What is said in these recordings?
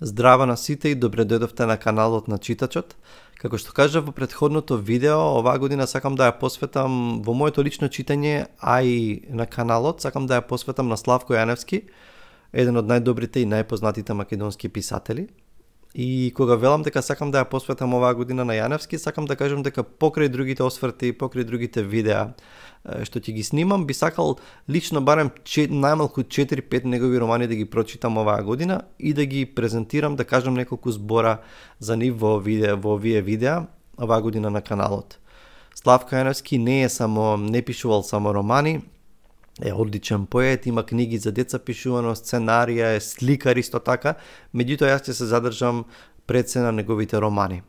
Здраво на сите и добре дојдовте на каналот на Читачот. Како што кажав во претходното видео, оваа година сакам да ја посветам во моето лично читање, а и на каналот, сакам да ја посветам на Славко Јаневски, еден од најдобрите и најпознатите македонски писатели. И кога велам дека сакам да ја посветам оваа година на Јаневски, сакам да кажам дека покрај другите осврти, покрај другите видеа што ќе ги снимам, би сакал лично барем најмалку 4-5 негови романи да ги прочитам оваа година и да ги презентирам, да кажам неколку збора за нив во овие видеа оваа година на каналот. Славко Јаневски не пишувал само романи, е одличен поет, има книги за деца пишувано, сценарија, е сликар исто така, меѓутоа јас ќе се задржам пред се на неговите романи.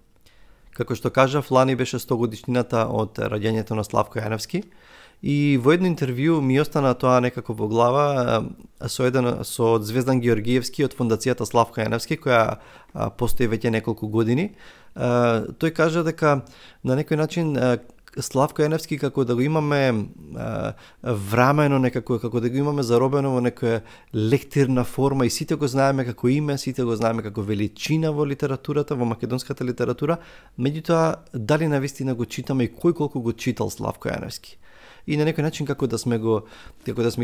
Како што кажав, лани беше 100 годишнината од раѓањето на Славко Јаневски и во едно интервју ми остана тоа некако во глава со Звездан Георгиевски од фондацијата Славко Јаневски, која постои веќе неколку години. Тој кажа дека на некој начин Славко Јаневски како да го имаме врамено некако, како да го имаме заробено во некоја лектирна форма и сите го знаеме како име, сите го знаеме како величина во литературата, во македонската литература, меѓутоа дали навистина го читаме и кој колку го читал Славко Јаневски. И на некој начин како да сме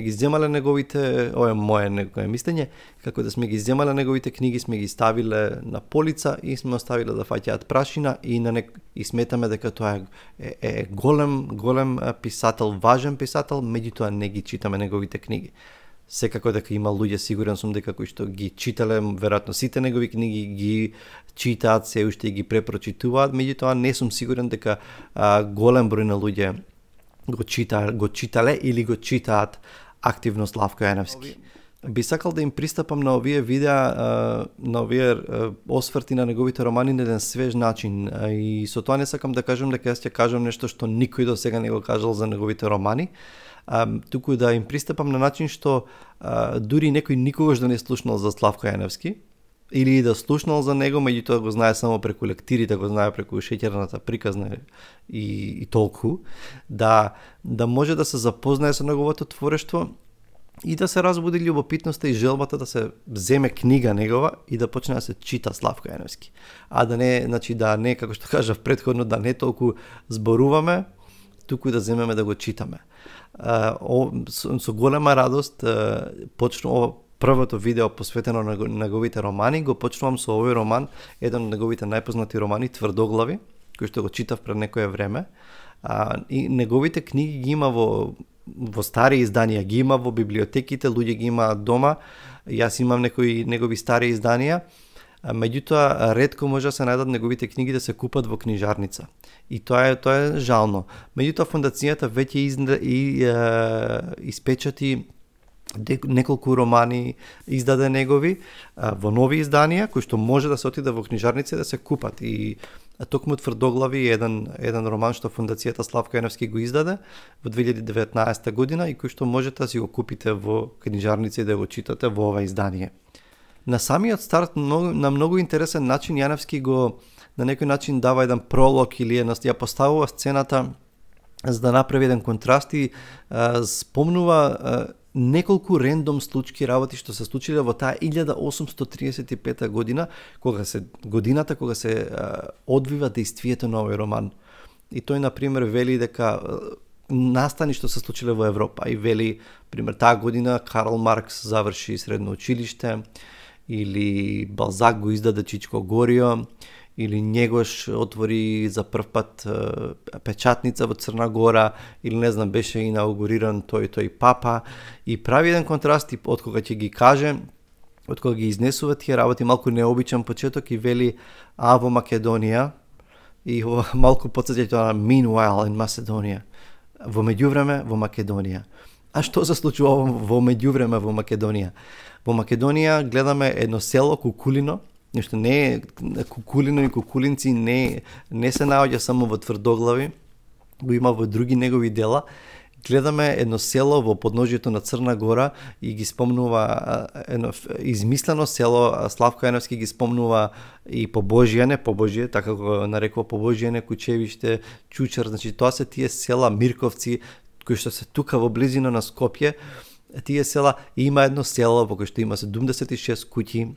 ги земале неговите, ова е мое некое мислење, како да сме ги земале неговите книги, сме ги ставиле на полица и сме оставиле да фаќаат прашина и сметаме дека тоа е голем писател, важен писател, меѓутоа не ги читаме неговите книги. Секако дека има луѓе, сигурен сум дека кои што ги читале веројатно сите негови книги, ги читаат се уште и ги препрочитуваат, меѓутоа не сум сигурен дека голем број на луѓе го читале или го читаат активно Славко Јаневски. Би сакал да им пристапам на овие видеа, на овие осврти на неговите романи на еден свеж начин. И со тоа не сакам да кажам дека јас ќе кажам нешто што никој до сега не го кажал за неговите романи, туку да им пристапам на начин што дури некој никогаш да не слушнал за Славко Јаневски, или да слушнал за него, меѓутоа го знае само преку лектирите, го знае преку шеќерната приказна и толку, да може да се запознае со неговото творештво и да се разбуди љубопитноста и желбата да се земе книга негова и да почне да се чита Славко Јаневски. А да не, како што кажав претходно, да не толку зборуваме, туку да земеме да го читаме. Со голема радост почнувам првото видео посветено на неговите романи, го почнувам со овој роман, еден од неговите најпознати романи, Тврдоглави, кој што го читав пред некое време. И неговите книги ги има во стари изданија, ги има во библиотеките, луѓе ги имаат дома. Јас имам некои негови стари изданија, меѓутоа ретко може да се најдат неговите книги да се купат во книжарница. И тоа е жално. Меѓутоа фондацијата веќе испечати неколку романи издаде негови во нови изданија, кои што може да се отиде во книжарница да се купат. И токму Тврдоглави е еден роман што фондацијата Славко Јаневски го издаде во 2019 година и кој што можете да си го купите во книжарница и да го читате во ова издание. На самиот старт на многу интересен начин Јаневски го на некој начин дава еден пролог или ја поставува сцената за да направи еден контраст и спомнува неколку рендом случки работи што се случиле во таа 1835 година, кога се одвива дејствието на овој роман. И тој например вели дека настани што се случиле во Европа и вели пример таа година Карл Маркс заврши средно училиште или Балзак го издаде Чичко Горио, или Негош отвори за прв пат печатница во Црна Гора, или не знам, беше инаугуриран тој папа и прави еден контраст и од кога ќе ги каже, од кога ги изнесува тие работи, малку необичен почеток и вели во Македонија и малку потсеќа тоа на Meanwhile in Macedonia, во меѓувреме во Македонија. А што се случува во меѓувреме во Македонија? Во Македонија гледаме едно село Кукулино, нешто не е Кукулино и Кукулинци не се наоѓа само во Тврдоглави, го има во други негови дела. Гледаме едно село во подножјето на Црна Гора и ги спомнува едно измислено село. Славко Јаневски ги спомнува и Побожје, така го нарекува Побожјане, Кучевиште, Чучар, значи тоа се тие села Мирковци кои што се тука во близина на Скопје. Тие села, има едно село во кој што има 76 куќи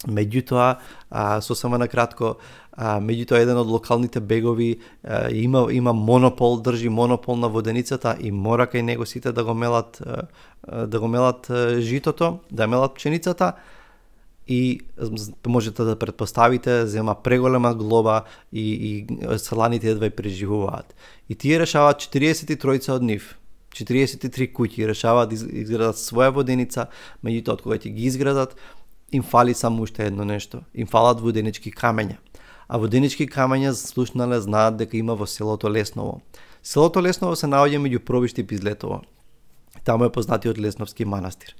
Меѓутоа, сосема на кратко, меѓутоа еден од локалните бегови има монопол, држи монопол на воденицата и мора кај него сите да го мелат житото, да мелат пшеницата, и можете да предпоставите, зема преголема глоба и селаните едва преживуваат. И тие решаваат 43 од нив, 43 куќи решаваат да изградат своја воденица, меѓутоа кога ќе ги изградат, им фали само уште едно нешто. Им фалат воденички камења. А воденички камења слушнале знаат дека има во селото Лесново. Селото Лесново се наоѓа меѓу Пробишти и Пизлетово. Таму е познатиот Лесновски манастир.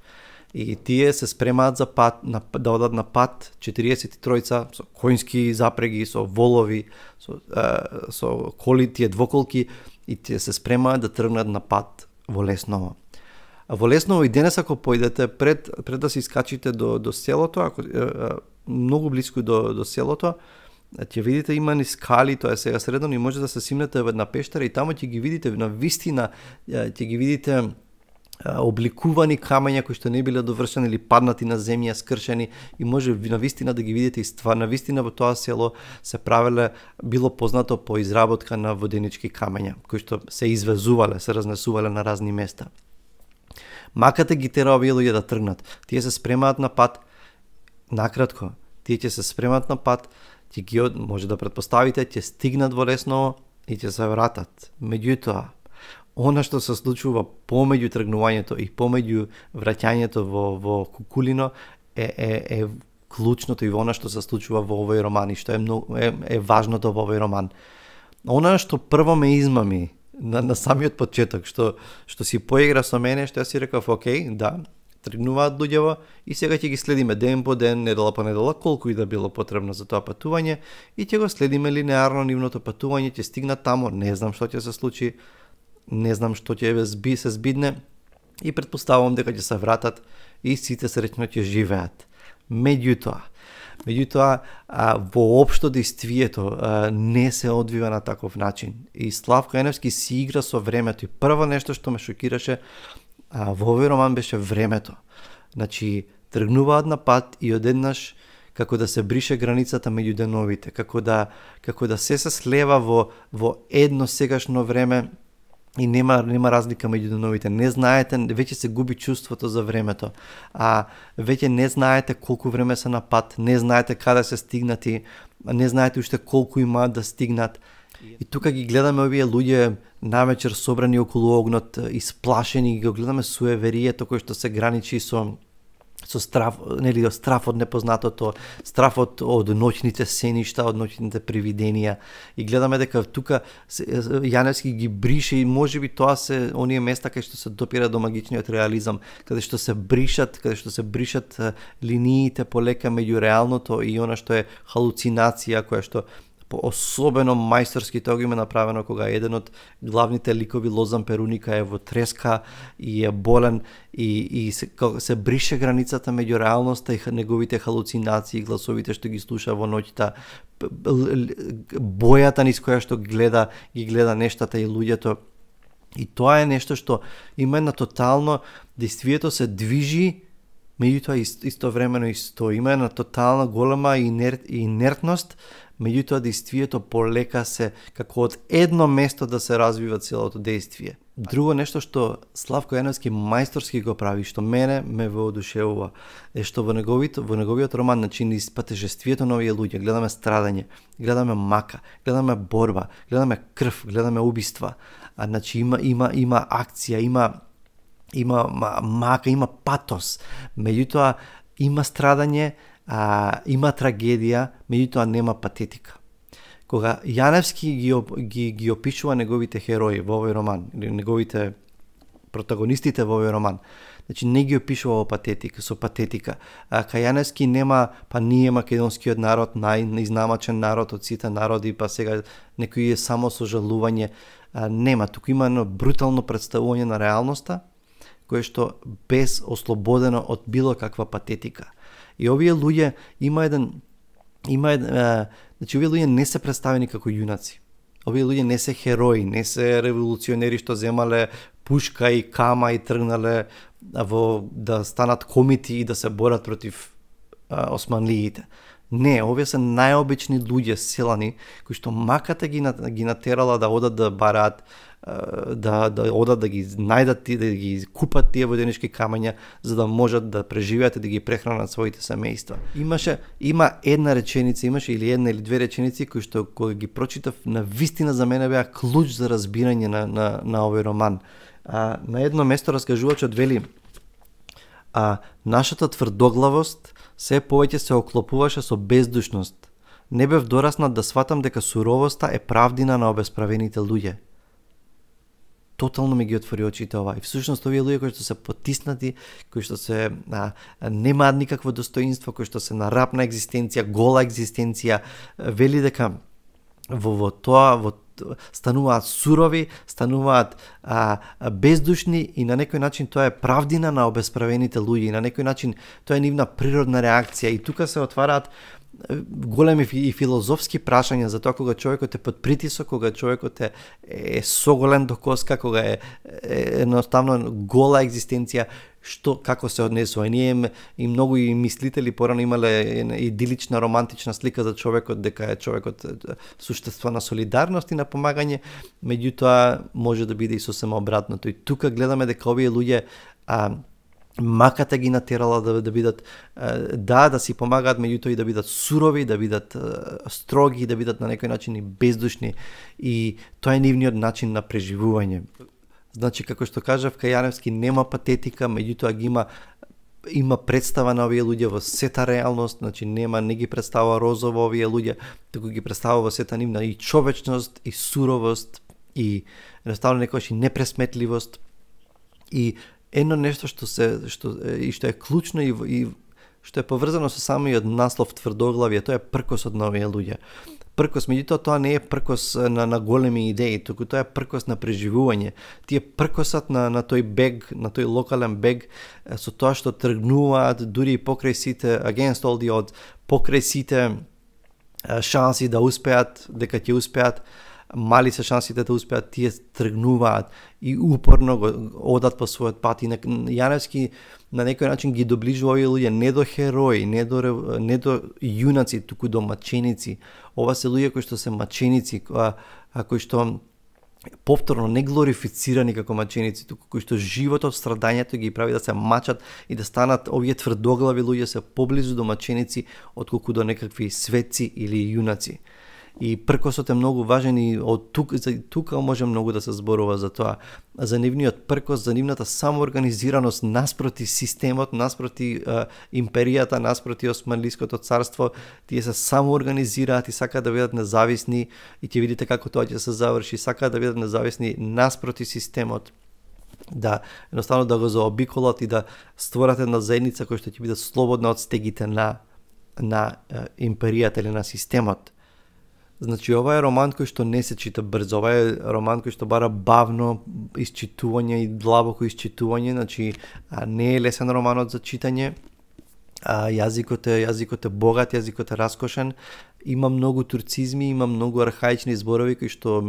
И тие се спремаат за пат, да одат на пат 43 со коњски запреги, со волови, со коли, тие двоколки, и тие се спремаат да тргнат на пат во Лесново. А во Лесново и денес ако појдете, пред да се искачите до селото, ако многу блиску до селото, ќе видите има ни скали, тоа е сега средно, и може да се симнете во една пештера и таму ќе ги видите на вистина, ќе ги видите обликувани камења кои што не биле довршени или паднати на земја, скршени, и може на вистина да ги видите и стварно. На вистина во тоа село се правеле, било познато по изработка на воденички камења, кои што се извезувале, се разнесувале на разни места. Маката ги тера овие луѓе да тргнат. Тие се спремаат на пат, накратко, тие ќе се спремаат на пат, може да предпоставите, ќе стигнат во Лесново и ќе се вратат. Меѓутоа, она што се случува помеѓу тргнувањето и помеѓу враќањето во Кукулино е клучното, и она што се случува во овој роман и што е важното во овој роман. Она што прво ме измами на самиот почеток, што си поигра со мене, што ја си рекав, окей, да, тргнуваат луѓево и сега ќе ги следиме ден по ден, недела по недела, колку и да било потребно за тоа патување, и ќе го следиме линеарно нивното патување, ќе стигнат тамо, не знам што ќе се случи, не знам што ќе се збидне, и предпоставувам дека ќе се вратат и сите среќно ќе живеат. Меѓутоа, воопшто действието не се одвива на таков начин. И Славко Еневски си игра со времето. И прво нешто што ме шокираше во овој роман беше времето. Значи, тргнуваат на пат и одеднаш како да се брише границата меѓу деновите, како да се слева во едно сегашно време, и нема разлика меѓу деновите. Не знаете, веќе се губи чувството за времето. Веќе не знаете колку време се на пат, не знаете каде се стигнати, не знаете уште колку имаат да стигнат. И тука ги гледаме овие луѓе навечер собрани околу огнот, исплашени, ги гледаме суеверието кој што се граничи со страв, нели, страф од непознатото, страф од ноќните сеништа, од ноќните привиденија. И гледаме дека тука Јаневски ги брише, и можеби тоа се оние места кај што се допира до магичниот реализам, каде што се бришат линиите полека меѓу реалното и она што е халуцинација, која што особено мајсторски тоа го има направено кога еден од главните ликови, Лозан Перуника, е во треска и е болен и се брише границата меѓу реалноста и неговите халуцинации, гласовите што ги слуша во ноќта, бојата низ која што ги гледа нештата и луѓето. И тоа е нешто што има една тотално, действието се движи, меѓутоа истовремено и стои. Има една тотална голема инертност, меѓутоа действието полека се како од едно место да се развива целото действие. Друго нешто што Славко Еневски мајсторски го прави, што мене ме воодушевува, е што во неговиот роман, значи низ патежествието на овие луѓе гледаме страдање, гледаме мака, гледаме борба, гледаме крв, гледаме убиства. Значи има акција, има мака, има патос, меѓутоа има страдање, има трагедија, меѓутоа нема патетика. Кога Јаневски ги опишува неговите херои во овој роман, или неговите протагонистите во овој роман, значи не ги опишува со патетика. Кај Јаневски нема, па ние македонскиот народ, најизнамачен народ од сите народи, па сега некој е само сожалување. Нема, туку има едно брутално представување на реалноста, кое што без ослободено од било каква патетика. И овие луѓе значи овие луѓе не се представени како јунаци. Овие луѓе не се херои, не се револуционери што земале пушка и кама и тргнале да станат комити и да се борат против османлиите. Не, овие се најобични луѓе, селани, кои што маката ги натерала да одат да бараат, да одат да ги најдат и да ги купат тие воденички камења за да можат да преживеат и да ги прехранат своите семејства. Има една реченица, имаше или една или две реченици кои што кога ги прочитав на вистина за мене беа клуч за разбирање на овој роман. На едно место раскажувачот вели: нашата тврдоглавост се повеќе се оклопуваше со бездушност. Не бев дораснат да сватам дека суровоста е правдина на обесправените луѓе. Тотално ми ги отвори очите ова. И всушност овие луѓе кои што се потиснати, кои што се немаат никакво достоинство, кои што се на раб на екзистенција, гола екзистенција, вели дека во тоа стануваат сурови, стануваат бездушни и на некој начин тоа е правдина на обесправените луѓе и на некој начин тоа е нивна природна реакција и тука се отвараат големи и филозофски прашања за тоа кога човекот е под притисок, кога човекот е соголен до коска, кога е едноставно гола екзистенција, како се однесува. Ние и многу и мислители порано имале идилична романтична слика за човекот, дека е човекот суштество на солидарност и на помагање, меѓутоа може да биде и сосема обратното. И тука гледаме дека овие луѓе маката ги натерала да бидат да си помагаат, меѓутоа и да бидат сурови, да бидат строги, да бидат на некој начин и бездушни, и тоа е нивниот начин на преживување. Значи, како што кажав, Кајаневски нема патетика, меѓутоа има представа на овие луѓе во сета реалност, значи не ги представува розово овие луѓе, туку ги представува во сета нивна и човечност, и суровост, и едноставно некојаш и непресметливост. И едно нешто што е клучно и што е поврзано со самиот наслов тврдоглавие, тоа е пркосот на овие луѓе. Пркос, меѓутоа тоа не е пркос на големи идеи, туку тоа е пркос на преживување. Тие пркосот на тој бег, на тој локален бег, со тоа што тргнуваат дури покрај сите, against all the odds, покрај сите шанси да успеат, дека ќе успеат, мали се шансите да успеат, тие тргнуваат и упорно одат по својот пат. И Јаневски на некој начин ги доближува овие луѓе не до херои, не до јунаци, туку до маченици. Ова се луѓе кои што се маченици, кои што повторно не глорифицирани како маченици, туку кои што животот, страдањето ги прави да се мачат и да станат овие тврдоглави луѓе се поблизу до маченици отколку до некакви светци или јунаци. И пркосот е многу важен и од тука може многу да се зборува за тоа. За нивниот пркос, за нивната самоорганизираност наспроти системот, наспроти империјата, наспроти Османлиското царство, тие се самоорганизираат и сакаат да бидат независни и ќе видите како тоа ќе се заврши, сакаат да бидат независни наспроти системот. Да едноставно да го заобиколат и да створат една заедница која што ќе биде слободна од стегите на империјата или на системот. Значи, ова е роман кој што не се чита брзо, ова е роман кој што бара бавно исчитување и длабоко исчитување, значи не е лесен романот за читање. Јазикот е богат, јазикот е раскошен, има многу турцизми, има многу архаични зборови кои што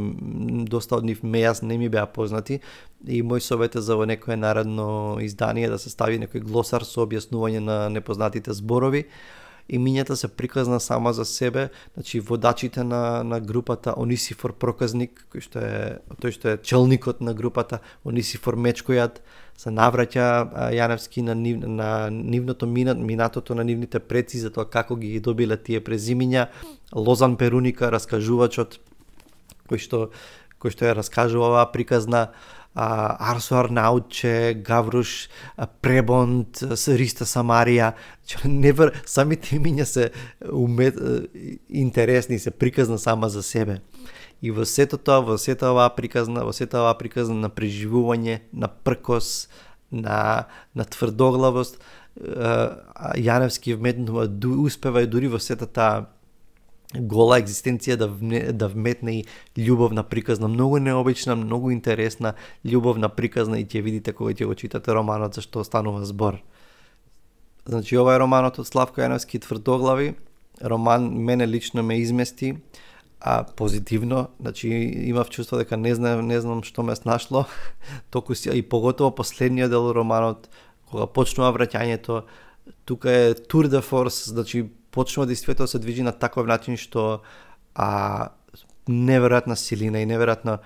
доста од нив не ми беа познати, и мој совет е за во некое наредно издание да се стави некој глосар со објаснување на непознатите зборови. Имињата се приказна сама за себе, значи водачите на групата Онисифор Проказник, тој што е челникот на групата, Онисифор Мечкојат, се навраќа Јаневски на нивното минатото на нивните предци, за тоа како ги добиле тие презимиња. Лозан Перуника, раскажувачот, кој што ја раскажува оваа приказна, Арсо Арнаутче, Гавруш Пребонд, Риста Самарија, самите имиња се интересни, се приказна сама за себе. И во сето тоа, во сета оваа приказна на преживување, на пркос, на тврдоглавост, Јаневски успева и дури во сета таа гола екзистенција да вметне и љубовна приказна, многу необична, многу интересна љубовна приказна, и ќе видите кога ќе го читате романот за што станува збор. Значи, ова е романот од Славко Јаневски, Тврдоглави. Роман мене лично ме измести позитивно, значи имав чувство дека не знам што ме снашло, толку и поготово последниот дел романот, кога почнува враќањето, тука е tour de force, значи почнува действително се движи на таков начин што неверојатна силина и неверојатна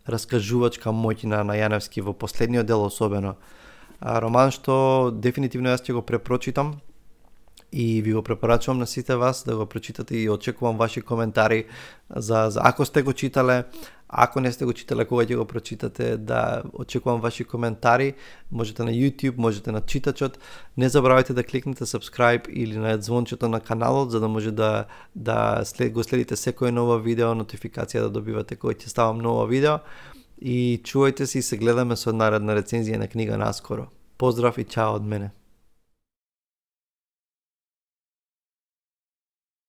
раскажувачка моќина на Јаневски во последниот дел особено. Роман што дефинитивно јас ќе го препрочитам и ви го препорачувам на сите вас да го прочитате и очекувам ваши коментари за ако сте го читале, ако не сте го читале, кога ќе го прочитате, да очекувам ваши коментари. Можете на YouTube, можете на Читачот. Не забравяйте да кликнете subscribe или на звончето на каналот, за да може да го следите секој ново видео, нотификација да добивате кога ќе ставам ново видео. И чувајте се и се гледаме со наредна рецензија на книга наскоро. Поздрав и чао од мене.